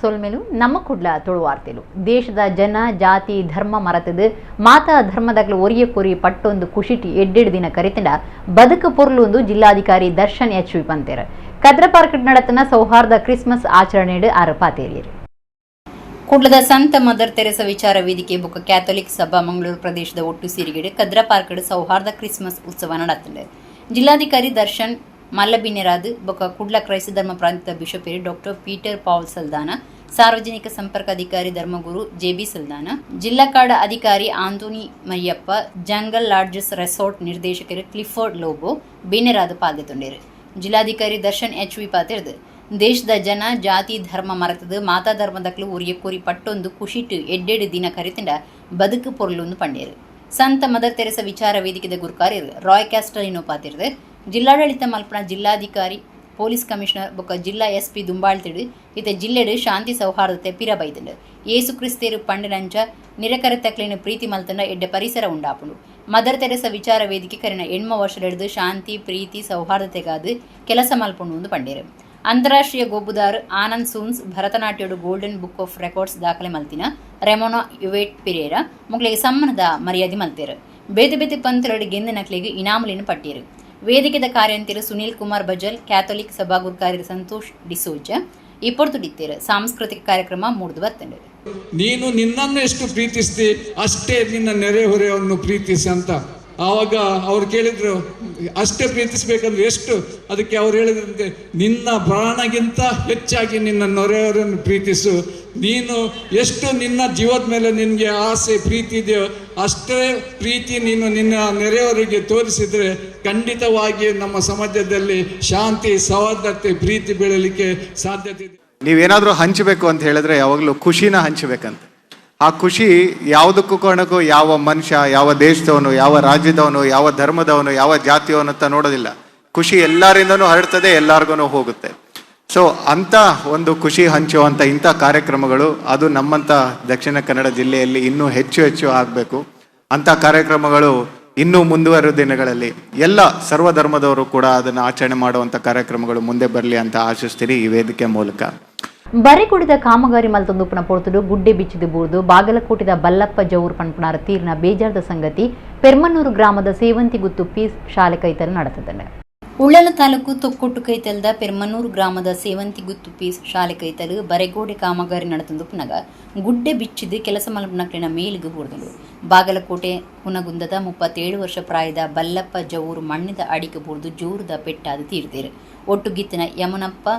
ಸೊಲ್ಮೆಲು ನಮ್ಮ ಕುಡ್ಲ ತುಳುವಾರ್ತೆಲು ದೇಶದ ಜನ ಜಾತಿ ಧರ್ಮ ಮರತದು ಮಾತಾ ಧರ್ಮದಗ್ಲು ಒರಿಯ ಕೊರಿ ಪಟ್ಟೊಂದು ಖುಷಿಟಿ ಎಡ್ಡೆಡ್ ದಿನ ಕರಿತಂಡ ಬದುಕು ಪೊರ್ಲುಂದು ಜಿಲ್ಲಾಧಿಕಾರಿ ದರ್ಶನ್ ಎಚ್ ವಿ ಪಂತೇರು ಕದ್ರ ಪಾರ್ಕ್ ನಡತನ ಸೌಹಾರ್ದ ಕ್ರಿಸ್ಮಸ್ ಆಚರಣೆಡು ಆರು ಪಾತೇರಿಯರು. ಕುಡ್ಲದ ಸಂತ ಮದರ್ ತೆರೆಸ ವಿಚಾರ ವೇದಿಕೆ ಬೊಕ್ಕ ಕ್ಯಾಥೋಲಿಕ್ ಸಭಾ ಮಂಗಳೂರು ಪ್ರದೇಶದ ಒಟ್ಟು ಸೇರಿಗೆಡು ಕದ್ರ ಪಾರ್ಕ್ ಸೌಹಾರ್ದ ಕ್ರಿಸ್ಮಸ್ ಉತ್ಸವ ನಡತಂಡು. ಜಿಲ್ಲಾಧಿಕಾರಿ ದರ್ಶನ್ ಮಲ್ಲಬಿನ್ನೆರಾದ್ ಬೊಕ್ಕ ಕುಡ್ಲ ಕ್ರೈಸ್ತ ಧರ್ಮ ಪ್ರಾಂತ್ಯದ ಬಿಷಪೇರಿ ಡಾಕ್ಟರ್ ಪೀಟರ್ ಪಾಲ್ ಸಲ್ದಾನ, ಸಾರ್ವಜನಿಕ ಸಂಪರ್ಕ ಅಧಿಕಾರಿ ಧರ್ಮಗುರು ಜೆಬಿ ಸಲ್ದಾನ, ಜಿಲ್ಲಾ ಕಾಡ ಅಧಿಕಾರಿ Antony Mariappa, jungle lodges resort ನಿರ್ದೇಶಕರು ಕ್ಲಿಫರ್ಡ್ ಲೋಬೋ ಬಿನ್ನೆರಾದ್ ಪಾಲ್ದೆತೊಂಡೇರು. ಜಿಲ್ಲಾಧಿಕಾರಿ ದರ್ಶನ್ ಎಚ್ ವಿ ಪಾತೆರ್ದು, ದೇಶದ ಜನ ಜಾತಿ ಧರ್ಮ ಮರತದು ಮಾತಾ ಧರ್ಮದಕ್ಲು ಉರಿಯ ಕೋರಿ ಪಟ್ಟೊಂದು ಖುಷಿಟು ಎಡ್ಡೆಡು ದಿನ ಕರಿತಂಡ ಬದುಕು ಪೊರ್ಲುಂದು ಪಂಡೇರು. ಸಂತ ಮದರ್ ತೆರೆಸ ವಿಚಾರ ವೇದಿಕೆದ ಗುರುಕಾರ್ಯರು ರಾಯ್ ಕ್ಯಾಸ್ಟಲಿನೋ ಪಾತೆರ್ದು, ಜಿಲ್ಲಾಡಳಿತ ಮಲ್ಪಣ ಜಿಲ್ಲಾಧಿಕಾರಿ, ಪೊಲೀಸ್ ಕಮಿಷನರ್ ಬೊಕ್ಕ ಜಿಲ್ಲಾ ಎಸ್ಪಿ ದುಂಬಾಳ್ತಿಡು ಇತ್ತೆ ಜಿಲ್ಲೆಡು ಶಾಂತಿ ಸೌಹಾರ್ದತೆ ಪಿರ ಬೈದುಂಡು. ಏಸು ಕ್ರಿಸ್ತೇರು ಪಂಡನಂಚ ನಿರಕರತಕ್ಲೇನು ಪ್ರೀತಿ ಮಲ್ತಂಡ ಎಡ್ಡೆ ಪರಿಸರ ಉಂಡಾಪುಂಡು. ಮದರ್ ತೆರೆಸ ವಿಚಾರ ವೇದಿಕೆ ಕರಿನ 8 ವರ್ಷಲೆಡ್ದು ಶಾಂತಿ, ಪ್ರೀತಿ, ಸೌಹಾರ್ದತೆಗಾದು ಕೆಲಸ ಮಲ್ಪುಂಡು ಎಂದು ಪಂಡೇರು. ಅಂತಾರಾಷ್ಟ್ರೀಯ ಗೊಬ್ಬುದಾರ್ ಆನಂದ್ ಸೂನ್ಸ್, ಭರತನಾಟ್ಯಡು ಗೋಲ್ಡನ್ ಬುಕ್ ಆಫ್ ರೆಕಾರ್ಡ್ಸ್ ದಾಖಲೆ ಮಲ್ತಿನ ರೆಮೋನಾ ಯುವೇಟ್ ಪಿರೇರಾ ಮೊಕ್ಲೆಗ್ ಸಮ್ಮಾನದ ಮರ್ಯಾದೆ ಮಲ್ತೇರು. ಬೇತೆ ಬೇತೆ ಪಂತರಡು ಗೆಂದಿನಕ್ಲೆಗ್ ಇನಾಮುಲಿನ ಪಟ್ಟಿಯರು. ವೇದಿಕೆದ ಕಾರ್ಯಂತಿರು ಸುನೀಲ್ ಕುಮಾರ್ ಬಜಲ್, ಕ್ಯಾಥೋಲಿಕ್ ಸಭಾಗುರ್ಕಾರ್ಯರು ಸಂತೋಷ್ ಡಿಸೋಜ ಇಪ್ಪೊರ್ತುಡಿತ್ತೇರು. ಸಾಂಸ್ಕೃತಿಕ ಕಾರ್ಯಕ್ರಮ ಮೂಡ್ದು ಬತ್ತಂಡು. ನೀನು ನಿನ್ನನ್ನು ಎಷ್ಟು ಪ್ರೀತಿಸ್ತಿ ಅಷ್ಟೇ ನಿನ್ನ ನೆರೆಹೊರೆಯನ್ನು ಪ್ರೀತಿಸಿ ಅಂತ. ಆವಾಗ ಅವ್ರು ಕೇಳಿದ್ರು, ಅಷ್ಟೇ ಪ್ರೀತಿಸ್ಬೇಕಂದ್ರೆ ಎಷ್ಟು? ಅದಕ್ಕೆ ಅವ್ರು ಹೇಳಿದ್ರಂತೆ, ನಿನ್ನ ಪ್ರಾಣಗಿಂತ ಹೆಚ್ಚಾಗಿ ನಿನ್ನ ನೆರೆಯವರನ್ನು ಪ್ರೀತಿಸು. ನೀನು ಎಷ್ಟು ನಿನ್ನ ಜೀವದ ಮೇಲೆ ನಿನಗೆ ಆಸೆ ಪ್ರೀತಿ ಇದೆಯೋ ಅಷ್ಟೇ ಪ್ರೀತಿ ನೀನು ನಿನ್ನ ನೆರೆಯವರಿಗೆ ತೋರಿಸಿದರೆ ಖಂಡಿತವಾಗಿ ನಮ್ಮ ಸಮಾಜದಲ್ಲಿ ಶಾಂತಿ, ಸೌಹಾರ್ದತೆ, ಪ್ರೀತಿ ಬೆಳೀಲಿಕ್ಕೆ ಸಾಧ್ಯತೆ ಇದೆ. ನೀವೇನಾದರೂ ಹಂಚಬೇಕು ಅಂತ ಹೇಳಿದ್ರೆ ಯಾವಾಗಲೂ ಖುಷಿನ ಹಂಚಬೇಕಂತೆ. ಆ ಖುಷಿ ಯಾವುದಕ್ಕೂ ಕಾರಣಕ್ಕೂ ಯಾವ ಮನುಷ್ಯ, ಯಾವ ದೇಶದವನು, ಯಾವ ರಾಜ್ಯದವನು, ಯಾವ ಧರ್ಮದವನು, ಯಾವ ಜಾತಿಯವನು ಅಂತ ನೋಡೋದಿಲ್ಲ. ಖುಷಿ ಎಲ್ಲರಿಂದನೂ ಹರಡ್ತದೆ, ಎಲ್ಲರಿಗೂ ಹೋಗುತ್ತೆ. ಸೊ ಅಂಥ ಒಂದು ಖುಷಿ ಹಂಚುವಂಥ ಇಂಥ ಕಾರ್ಯಕ್ರಮಗಳು ಅದು ನಮ್ಮಂಥ ದಕ್ಷಿಣ ಕನ್ನಡ ಜಿಲ್ಲೆಯಲ್ಲಿ ಇನ್ನೂ ಹೆಚ್ಚು ಹೆಚ್ಚು ಆಗಬೇಕು. ಅಂಥ ಕಾರ್ಯಕ್ರಮಗಳು ಇನ್ನೂ ಮುಂದುವರೆದ ದಿನಗಳಲ್ಲಿ ಎಲ್ಲ ಸರ್ವಧರ್ಮದವರು ಕೂಡ ಅದನ್ನು ಆಚರಣೆ ಮಾಡುವಂಥ ಕಾರ್ಯಕ್ರಮಗಳು ಮುಂದೆ ಬರಲಿ ಅಂತ ಆಶಿಸ್ತೀನಿ ಈ ವೇದಿಕೆ ಮೂಲಕ. ಬರೆಕುಡಿದ ಕಾಮಗಾರಿ ಮಲ್ತೊಂದುಪ್ಪನ ಪೊರ್ತುಡು ಗುಡ್ಡೆ ಬಿಚ್ಚಿದು ಬೂರ್ದು ಬಾಗಲಕೋಟೆದ ಬಲ್ಲಪ್ಪ ಜೌರ್ ಪನ್ಪುನಾರ ತೀರ್ನ ಬೇಜಾರದ ಸಂಗತಿ ಪೆರ್ಮನ್ನೂರು ಗ್ರಾಮದ ಸೇವಂತಿಗುತ್ತು ಪೀಸ್ ಶಾಲೆ ಕೈತಲ್ ನಡೆತದೆ. ಉಳ್ಳಲ ತಾಲೂಕು ತೊಕ್ಕೊಟ್ಟು ಕೈತಲ್ದ ಪೆರ್ಮನ್ನೂರು ಗ್ರಾಮದ ಸೇವಂತಿಗುತ್ತು ಪೀಸ್ ಶಾಲೆ ಕೈತಲು ಬರೆಗೋಡೆ ಕಾಮಗಾರಿ ನಡೆತಂದುಪ್ಪನಗ ಗುಡ್ಡೆ ಬಿಚ್ಚಿದು ಕೆಲಸ ಮಲ್ಪನಕ್ಲಿನ ಮೇಲಿಗೆ ಬೂರ್ದುಂಡು. ಬಾಗಲಕೋಟೆ ಹುನಗುಂದದ 37 ವರ್ಷ ಪ್ರಾಯದ ಬಲ್ಲಪ್ಪ ಜವೂರು ಮಣ್ಣಿದ ಅಡಿಗೆ ಬೂರ್ದು ಜೋರುದ ಪೆಟ್ಟಾದ ತೀರ್ದೇರು. ಒಟ್ಟು ಗಿತ್ತಿನ ಯಮುನಪ್ಪ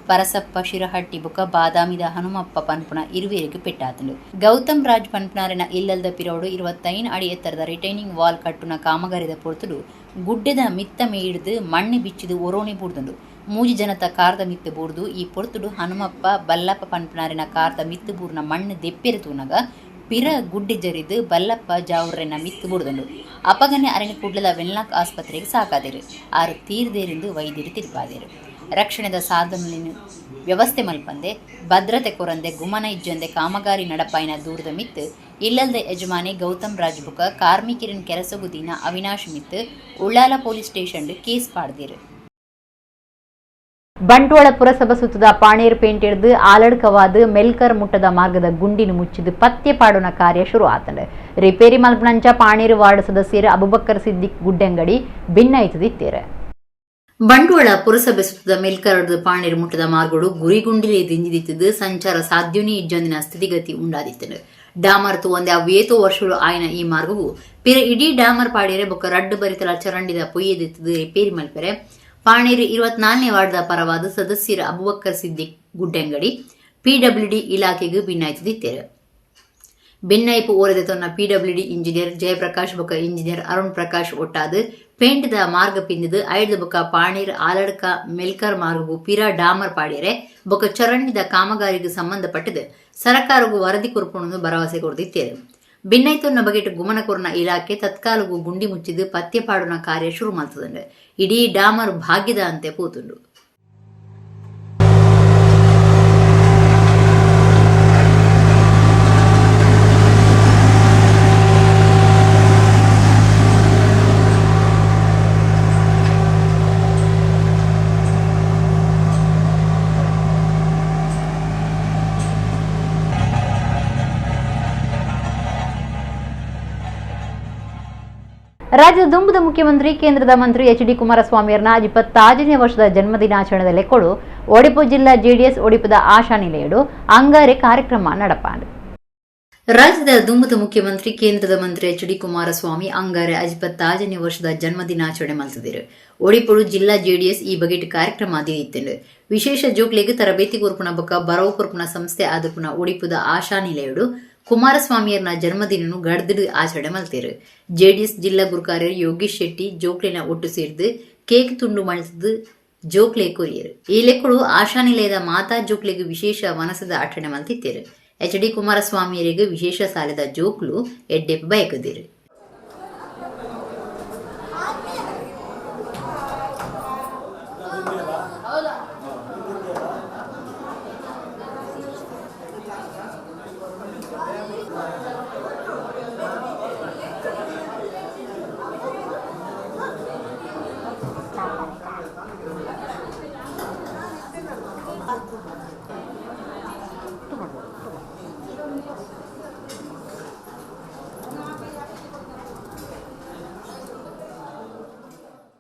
ಪರಸಪ್ಪ ಶಿರಹಟ್ಟಿ ಬುಕ ಬಾದಾಮಿದ ಹನುಮಪ್ಪ ಪನ್ಪುನ ಇರುವೇರಿಗೆ ಪೆಟ್ಟಾತಂಡು. ಗೌತಮ್ ರಾಜ್ ಪನ್ಪುನಾರಿನ ಇಲ್ಲಲ್ದ ಪಿರೋಡು 25 ಅಡಿ ಎತ್ತರದ ರಿಟೈನಿಂಗ್ ವಾಲ್ ಕಟ್ಟುನ ಕಾಮಗಾರಿದ ಪೊರ್ತುಡು ಗುಡ್ಡೆದ ಮಿತ್ತ ಮೇಯ್ದು ಮಣ್ಣು ಬಿಚ್ಚಿದು ಒರೋಣಿ ಬೂರ್ದುಂಡು. ಮೂಜಿ ಜನತ ಕಾರ್ದ ಮಿತ್ತು ಬೂರ್ದು ಈ ಪೊರ್ತುಡು ಹನುಮಪ್ಪ ಬಲ್ಲಪ್ಪ ಪನ್ಪುನಾರಿನ ಕಾರ್ದ ಮಿತ್ತು ಬೂರ್ನ ಮಣ್ಣು ದೆಪ್ಪೆರೆ ತೂನಗ ಪಿರ ಗುಡ್ಡೆ ಜರಿದು ಬಲ್ಲಪ್ಪ ಜಾವುರ್ರೆನ ಮಿತ್ತು ಬೂರ್ದುಂಡು. ಅಪಗನೆ ಅರೆನ ಕುಡ್ಲದ ವೆನ್ಲಾಕ್ ಆಸ್ಪತ್ರೆಗೆ ಸಾಕಾದಿರು. ಆರು ತೀರ್ದೇರಿಂದು ವೈದ್ಯರು ತಿರುಪಾದೇರು. ರಕ್ಷಣೆದ ಸಾಧನ ವ್ಯವಸ್ಥೆ ಮಲ್ಪಂದೆ, ಭದ್ರತೆ ಕೊರಂದೆ, ಗುಮನ ಇಜ್ಜಂದೆ ಕಾಮಗಾರಿ ನಡಪಾಯಿನ ದೂರದ ಮಿತ್ತು ಇಲ್ಲಲ್ದ ಯಜಮಾನಿ ಗೌತಮ್ ರಾಜ್ ಬುಕ ಕಾರ್ಮಿಕರಿನ ಕೆರಸಗು ದಿನ ಅವಿನಾಶ್ ಮಿತ್ತು ಉಳ್ಳಾಲ ಪೊಲೀಸ್ ಸ್ಟೇಷನ್ ಕೇಸ್ ಪಾಡ್ದಿರು. ಬಂಟ್ವಾಳ ಪುರಸಭಾ ಸುತ್ತದ ಪಾಣೇರ್ ಪೇಂಟೆಡ್ದು ಆಲಡ್ಕವಾದ ಮೆಲ್ಕರ್ ಮುಟ್ಟದ ಮಾರ್ಗದ ಗುಂಡಿನ ಮುಚ್ಚಿದು ಪತ್ತೆ ಪಾಡುನ ಕಾರ್ಯ ಶುರು ಆತಂಡು. ರಿಪೇರಿ ಮಲ್ಪನಂಚ ಪಾಣೇರು ವಾರ್ಡ್ ಸದಸ್ಯರು ಅಬುಬಕ್ಕರ್ ಸಿದ್ದಿಕ್ ಗುಡ್ಡೆಂಗಡಿ ಭಿನ್ನೈತದಿತ್ತೇರು. ಬಂಟ್ವಾಳ ಪುರಸಭೆ ಸುತ್ತದ ಮೇಲ್ಕರಡು ಪಾಣೇರು ಮುಟ್ಟದ ಮಾರ್ಗಡು ಗುರಿಗುಂಡಿಲೆ ದಿಂಜಿದಿತ್ತದು ಸಂಚಾರ ಸಾಧ್ಯವೇ ಇಜ್ಜಂದಿನ ಸ್ಥಿತಿಗತಿ ಉಂಡಾದಿತ್ತನು. ಡಾಮರ್ ಒಂದೇ ಅವೇತೋ ವರ್ಷಗಳು ಆಯ್ನ ಈ ಮಾರ್ಗವು ಪಿರ ಇಡೀ ಡಾಮರ್ ಪಾಡಿಯರೆ ಬೊಕ್ಕ ರಡ್ಡು ಬರಿತಲ ಚರಂಡಿದ ಪೊಯ್ಯದಿತ್ತದು ರಿಪೇರಿ ಮಲ್ಪೆರೆ ಪಾಣೇರು 24ನೇ ವಾರ್ಡ್ದ ಪರವಾದ ಸದಸ್ಯರ ಅಬುಬಕ್ಕರ್ ಸಿದ್ದಿಕ್ ಗುಡ್ಡೆಂಗಡಿ ಪಿಡಬ್ಲ್ಯೂಡಿ ಇಲಾಖೆಗೆ ಭಿನ್ನಾಯ್ತದಿತ್ತೇರು. ಬೆನ್ನೈಪು ಓರೆದ ತೊನ್ನ ಪಿಡಬ್ಲ್ಯೂಡಿ ಇಂಜಿನಿಯರ್ ಜಯಪ್ರಕಾಶ್ ಬೊಕ್ಕ ಇಂಜಿನಿಯರ್ ಅರುಣ್ ಪ್ರಕಾಶ್ ಒಟ್ಟಾದು ಪೇಂಟದ ಮಾರ್ಗ ಪಿಂದಿದು ಐದು ಬೊಕ್ಕ ಪಾಣೀರ್ ಆಲಡ್ಕ ಮೆಲ್ಕರ್ ಮಾರ್ಗವು ಪಿರಾ ಡಾಮರ್ ಪಾಡಿಯರೆ ಬೊಕ್ಕ ಚರಂಡಿದ ಕಾಮಗಾರಿಗೆ ಸಂಬಂಧಪಟ್ಟದು ಸರಕಾರಗೂ ವರದಿ ಕೊರ್ಪುಣನ್ನು ಭರವಸೆ ಕೊಡ್ದಿತ್ತೇರು. ಬಿನ್ನೈತೊನ್ನ ಬಗೆಟ್ ಗುಮನ ಕೊರ್ನ ಇಲಾಖೆ ತತ್ಕಾಲಗೂ ಗುಂಡಿ ಮುಚ್ಚಿದು ಪತ್ಯ ಪಾಡುನ ಕಾರ್ಯ ಶುರು ಮಾಡ್ತದಂಡು. ಇಡೀ ಡಾಮರ್ ಭಾಗ್ಯದ ಅಂತೆ ಪೂತುಂಡು. ರಾಜ್ಯದ ದುಂಬುದ ಮುಖ್ಯಮಂತ್ರಿ ಕೇಂದ್ರದ ಮಂತ್ರಿ ಎಚ್ ಡಿ ಕುಮಾರಸ್ವಾಮಿಯರ್ನ 25ನೇ ವರ್ಷದ ಜನ್ಮದಿನಾಚರಣೆದ ಲೆಕ್ಕೊಡು ಒಡಿಪು ಜಿಲ್ಲಾ ಜೆಡಿಎಸ್ ಒಡಿಪುದ ಆಶಾ ನಿಲಯಡು ಅಂಗಾರೆ ಕಾರ್ಯಕ್ರಮ ನಡಪಾಂಡ್. ರಾಜ್ಯದ ದುಂಬುದ ಮುಖ್ಯಮಂತ್ರಿ ಕೇಂದ್ರದ ಮಂತ್ರಿ ಎಚ್ ಡಿ ಕುಮಾರಸ್ವಾಮಿ ಅಂಗಾರೆ 25ನೇ ವರ್ಷದ ಜನ್ಮದಿನಾಚರಣೆ ಮಲ್ತಿದ್ದರು. ಒಡಿಪುಡು ಜಿಲ್ಲಾ ಜೆಡಿಎಸ್ ಈ ಬಗೆಟ್ ಕಾರ್ಯಕ್ರಮ ದಿತ್ತಿಂಡು. ವಿಶೇಷ ಜೋಕ್ಲೆಗ್ ತರಬೇತಿ ಕೊರ್ಪುನ ಬೊಕ್ಕ ಬರವು ಕೊರ್ಪುನ ಸಂಸ್ಥೆ ಆದುಪ್ಪುನ ಒಡಿಪುದ ಆಶಾ ನಿಲಯಡು ಕುಮಾರಸ್ವಾಮಿಯರ್ನ ಜನ್ಮದಿನನು ಗಡ್ದಡು ಆಚರಣೆ ಮಲ್ತೆರು. ಜೆಡಿಎಸ್ ಜಿಲ್ಲಾ ಗುರುಕಾರ್ಯರು ಯೋಗೀಶ್ ಶೆಟ್ಟಿ ಜೋಕ್ಲೆನ ಒಟ್ಟು ಸೇರ್ದು ಕೇಕ್ ತುಂಡು ಮಲ್ತದು ಜೋಕ್ಲೆ ಕೊರಿಯರು. ಈ ಲೆಕ್ಕಡು ಆಶಾ ನಿಲಯದ ಮಾತಾ ಜೋಕ್ಲೆಗ್ ವಿಶೇಷ ಮನಸದ ಅಟ್ಟಣೆ ಮಲ್ತಿತ್ತೇರು. ಎಚ್ ಡಿ ಕುಮಾರಸ್ವಾಮಿಯರಿಗೆ ವಿಶೇಷ ಸಾಲದ ಜೋಕ್ಲು ಎಡ್ಡೆಪ್ ಬಯಕುದಿರು.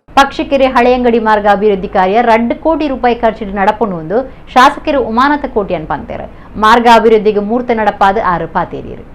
ಪಕ್ಷಿಕೆರೆ ಹಳೆಯಂಗಡಿ ಮಾರ್ಗ ಅಭಿವೃದ್ಧಿ ಕಾರ್ಯ 2 ಕೋಟಿ ರೂಪಾಯಿ ಖರ್ಚಿಟ್ಟು ನಡಪುಂಡು ಶಾಸಕರು ಉಮಾನಾಥ ಕೋಟ್ಯಾನ್ ಪಂತೇರು. ಮಾರ್ಗ ಅಭಿವೃದ್ಧಿಗೆ ಮೂರ್ತ ನಡಪಾದ 6 ಪಾತೇರಿಯರು.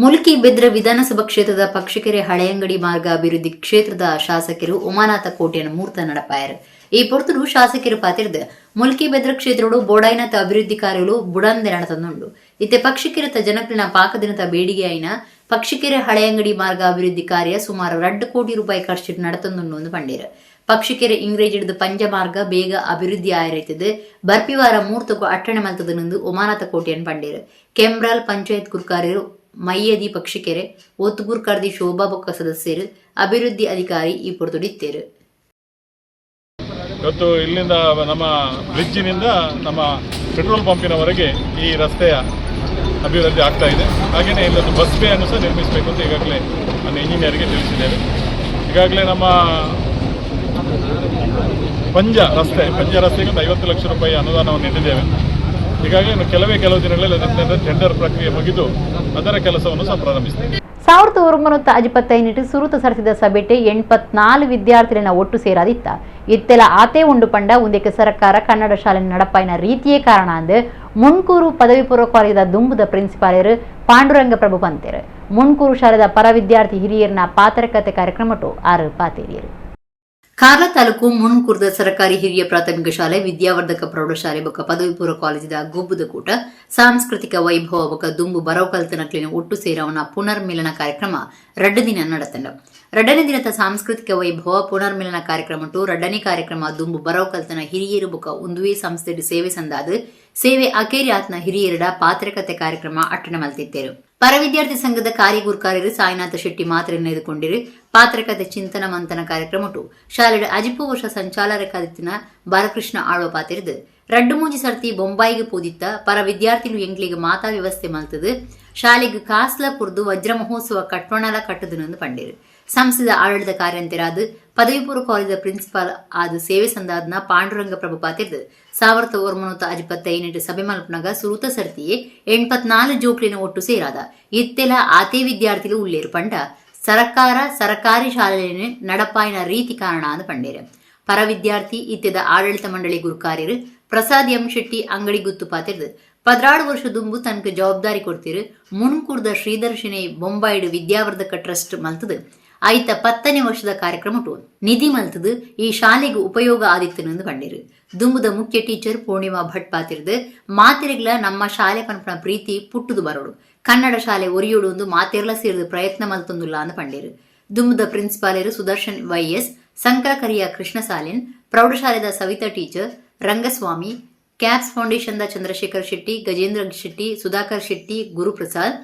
ಮುಲ್ಕಿ ಬೆದ್ರ ವಿಧಾನಸಭಾ ಕ್ಷೇತ್ರದ ಪಕ್ಷಿಕೆರೆ ಹಳೆಯಂಗಡಿ ಮಾರ್ಗ ಅಭಿವೃದ್ಧಿ ಕ್ಷೇತ್ರದ ಶಾಸಕರು ಉಮಾನಾಥ ಕೋಟ್ಯಾನ್ ಮೂರ್ತ ನಡಪಾಯರು. ಈ ಪೊರ್ತುಡು ಶಾಸಕರು ಪಾತಿರ್ದು ಮುಲ್ಕಿ ಬೆದ್ರ ಕ್ಷೇತ್ರಡು ಬೋಡಾಯ್ನತ ಅಭಿವೃದ್ಧಿ ಕಾರ್ಯಗಳು ಬುಡಂದೆ ನಡತಂದುಂಡು. ಇತ್ತೆ ಪಕ್ಷಿಕೆರೆತ ಜನಕ್ಲಿನ ಪಾಕದಿನತ ಬೇಡಿಗೆ ಆಯ್ನ ಪಕ್ಷಿಕೆರೆ ಹಳೆಯಂಗಡಿ ಮಾರ್ಗ ಅಭಿವೃದ್ಧಿ ಕಾರ್ಯ ಸುಮಾರು 2 ಕೋಟಿ ರೂಪಾಯಿ ಖರ್ಚಿಟ್ಟು ನಡತಂದುಂಡು ಎಂದು ಪಂಡೇರು. ಪಕ್ಷಿಕೆರೆ ಇಂಗ್ರೇಜಿಡ್ದು ಪಂಜ ಮಾರ್ಗ ಬೇಗ ಅಭಿವೃದ್ಧಿ ಆಯರೈತದೆ ಬರ್ಪಿವಾರ ಮೂರ್ತಕ್ಕೂ ಅಟ್ಟಣೆ ಮಲ್ತದನೆಂದು ಉಮಾನಾಥ ಕೋಟ್ಯಾನ್ ಪಂಡೇರು. ಕೆಮ್ರಾಲ್ ಪಂಚಾಯತ್ ಗುರ್ಕಾರ್ಯರು ಮಯ್ಯದಿ ಪಕ್ಷಿಕೆರೆ ಒತ್ತುಗುರ್ಕಾರ್ದಿ ಶೋಭಾ ಬೊಕ್ಕ ಸದಸ್ಯರು ಅಭಿವೃದ್ಧಿ ಅಧಿಕಾರಿ ಈ ಪೊರ್ತುಡಿತ್ತೇರು. ಇವತ್ತು ಇಲ್ಲಿಂದ ನಮ್ಮ ಬ್ರಿಡ್ಜಿನಿಂದ ನಮ್ಮ ಪೆಟ್ರೋಲ್ ಪಂಪಿನವರೆಗೆ ಈ ರಸ್ತೆಯ ಅಭಿವೃದ್ಧಿ ಆಗ್ತಾ ಇದೆ. ಹಾಗೆಯೇ ಇಲ್ಲೊಂದು ಬಸ್ ಬೇ ಅನ್ನು ಸಹ ನಿರ್ಮಿಸಬೇಕು ಅಂತ ಈಗಾಗಲೇ ನನ್ನ ಇಂಜಿನಿಯರ್ಗೆ ತಿಳಿಸಿದ್ದೇವೆ. ಈಗಾಗಲೇ ನಮ್ಮ ಪಂಜ ರಸ್ತೆಗೆ ಒಂದು 50 ಲಕ್ಷ ರೂಪಾಯಿ ಅನುದಾನವನ್ನು ನೀಡಿದ್ದೇವೆ. ಹೀಗಾಗಿ ಇನ್ನು ಕೆಲವು ದಿನಗಳಲ್ಲಿ ಅದರಿಂದ ಟೆಂಡರ್ ಪ್ರಕ್ರಿಯೆ ಮುಗಿದು ಅದರ ಕೆಲಸವನ್ನು ಸಹ ಪ್ರಾರಂಭಿಸ್ತೇವೆ. 1955 ಸುರುತ ಸರಿಸಿದ ಸಭೆಟೆ 84 ವಿದ್ಯಾರ್ಥಿಗಳನ್ನ ಒಟ್ಟು ಸೇರಾದಿತ್ತ. ಇತ್ತೆಲ ಆತೇ ಉಂಡು ಪಂಡ ಒಂದಕ್ಕೆ ಸರ್ಕಾರ ಕನ್ನಡ ಶಾಲೆ ನಡಪಾಯಿನ ರೀತಿಯೇ ಕಾರಣ ಅಂದು ಮುಣ್ಕೂರು ಪದವಿ ಪೂರ್ವ ಕಾಲೇಜದ ದುಂಬುದ ಪ್ರಿನ್ಸಿಪಾಲರು ಪಾಂಡುರಂಗ ಪ್ರಭು ಪಂತೇರು. ಮುಣ್ಕೂರು ಶಾಲೆದ ಪರ ವಿದ್ಯಾರ್ಥಿ ಹಿರಿಯರ್ನ ಪಾತ್ರಕತೆ ಕಾರ್ಯಕ್ರಮಟು 6 ಪಾತೇರಿಯರು. ಕಾರ್ಲ ತಾಲೂಕು ಮುಣ್ಕೂರ್ದ ಸರ್ಕಾರಿ ಹಿರಿಯ ಪ್ರಾಥಮಿಕ ಶಾಲೆ, ವಿದ್ಯಾವರ್ಧಕ ಪ್ರೌಢಶಾಲೆ ಬೊಕ್ಕ ಪದವಿ ಪೂರ್ವ ಕಾಲೇಜಿದ ಗೊಬ್ಬುದ ಕೂಟ ಸಾಂಸ್ಕೃತಿಕ ವೈಭವ ಬೊಕ್ಕ ದುಂಬು ಬರವು ಕಲ್ತನಕ್ಲಿನ ಒಟ್ಟು ಸೇರವನ ಪುನರ್ಮಿಲನ ಕಾರ್ಯಕ್ರಮ 2 ದಿನ ನಡತಂಡ. 2ನೇ ದಿನದ ಸಾಂಸ್ಕೃತಿಕ ವೈಭವ ಪುನರ್ಮಿಲನ ಕಾರ್ಯಕ್ರಮ 2ನೇ ಕಾರ್ಯಕ್ರಮ ದುಂಬು ಬರವು ಕಲ್ತನ ಹಿರಿಯರು ಬೊಕ್ಕ ಉಂದುವೇ ಸಂಸ್ಥೆ ಸೇವೆ ಸಂದಾದ ಸೇವೆ ಅಕೇರಿ ಆತ್ನ ಹಿರಿಯರಡ ಪಾತ್ರಕತೆ ಕಾರ್ಯಕ್ರಮ ಅಟ್ಟಣೆ ಮಲ್ತಿತ್ತೇರು. ಪರವಿದ್ಯಾರ್ಥಿ ಸಂಘದ ಕಾರ್ಯಗುರ್ಕಾರ್ಯರು ಸಾಯಿನಾಥ ಶೆಟ್ಟಿ ಮಾತ್ರ ನೆರೆದುಕೊಂಡಿರು. ಪಾತ್ರಕತೆ ಚಿಂತನ ಮಂಥನ ಕಾರ್ಯಕ್ರಮಟು ಶಾಲೆಡ ಅಜಿಪು ವರ್ಷ ಸಂಚಾಲಕರಾದಿತ್ತಿನ ಬಾಲಕೃಷ್ಣ ಆಳ್ವ ಪಾತಿರಿದು 2-3 ಸರ್ತಿ ಬೊಂಬಾಯಿಗೆ ಪೋದಿತ್ತ ಪರ ವಿದ್ಯಾರ್ಥಿಗಳು ಎಂಕ್ಲಿಗೆ ಮಾತಾ ವ್ಯವಸ್ಥೆ ಮಲ್ತದು ಶಾಲೆಗೆ ಕಾಸ್ಲ ಕುರ್ದು ವಜ್ರ ಮಹೋತ್ಸವ ಕಟ್ವಣಲ ಕಟ್ಟುದನೆಂದು ಪಂಡೇರು. ಸಂಸ್ಥೆದ ಆಡಳಿತ ಕಾರ್ಯಂತರಾದ ಪದವಿ ಪೂರ್ವ ಕಾಲೇಜದ ಪ್ರಿನ್ಸಿಪಾಲ್ ಆದ ಸೇವೆ ಸಂದಾದನ ಪಾಂಡುರಂಗ ಪ್ರಭು ಪಾತಿರ್ದು 1955 ಸಭೆ ಮಲ್ಪನಾಗ ಸುರುತ ಸರ್ತಿಯೇ 84 ಜೋಕ್ಲಿನ ಒಟ್ಟು ಸೇರಾದ. ಇತ್ತೆಲ ಆತೇ ವಿದ್ಯಾರ್ಥಿಗಳು ಉಳ್ಳೇರು ಪಂಡ ಸರ್ಕಾರಿ ಶಾಲೆಯನ್ನು ನಡಪಾಯಿನ ರೀತಿ ಕಾರಣ ಅಂದು ಪಂಡೇರು. ಪರ ವಿದ್ಯಾರ್ಥಿ ಇತ್ತೆದ ಆಡಳಿತ ಮಂಡಳಿ ಗುರುಕಾರ್ಯರು ಪ್ರಸಾದ್ ಎಂ ಶೆಟ್ಟಿ ಅಂಗಡಿ ಗುತ್ತು ಪಾತಿರ್ದು 16 ವರ್ಷ ದುಂಬು ತನಕ ಜವಾಬ್ದಾರಿ ಕೊಡ್ತೀರು. ಮುಣ್ಕೂರ್ದ ಶ್ರೀಧರ್ಶಿನಿ ಬೊಂಬಾಯಿಡು ವಿದ್ಯಾವರ್ಧಕ ಟ್ರಸ್ಟ್ ಮಲ್ತದು ಆಯ್ತ 10ನೇ ವರ್ಷದ ಕಾರ್ಯಕ್ರಮಟು ನಿಧಿ ಮಲ್ತದು ಈ ಶಾಲೆಗೆ ಉಪಯೋಗ ಆದಿತ್ತನೆಂದು ಪಂಡಿರು. ದುಂಬುದ ಮುಖ್ಯ ಟೀಚರ್ ಪೂರ್ಣಿಮಾ ಭಟ್ ಪಾತಿರ್ದು ಮಾತೆರೆಗ್ಲ ನಮ್ಮ ಶಾಲೆ ಪನ್ಪನ ಪ್ರೀತಿ ಪುಟ್ಟುದು ಬರೋಡು ಕನ್ನಡ ಶಾಲೆ ಒರಿಯೋಡು ಒಂದು ಮಾತೆರ್ಲ ಸೇರಿದು ಪ್ರಯತ್ನ ಮಲ್ತೊಂದುಲ್ಲ ಅಂದು ಪಂಡೇರು. ದುಂಬುದ ಪ್ರಿನ್ಸಿಪಾಲರು ಸುದರ್ಶನ್ ವೈಎಸ್, ಸಂಕಲಕರಿಯ ಕೃಷ್ಣ ಸಾಲಿನ್, ಪ್ರೌಢಶಾಲೆದ ಸವಿತಾ ಟೀಚರ್, ರಂಗಸ್ವಾಮಿ, ಕ್ಯಾಪ್ಸ್ ಫೌಂಡೇಶನ್ದ ಚಂದ್ರಶೇಖರ್ ಶೆಟ್ಟಿ, ಗಜೇಂದ್ರ ಶೆಟ್ಟಿ, ಸುಧಾಕರ್ ಶೆಟ್ಟಿ, ಗುರುಪ್ರಸಾದ್,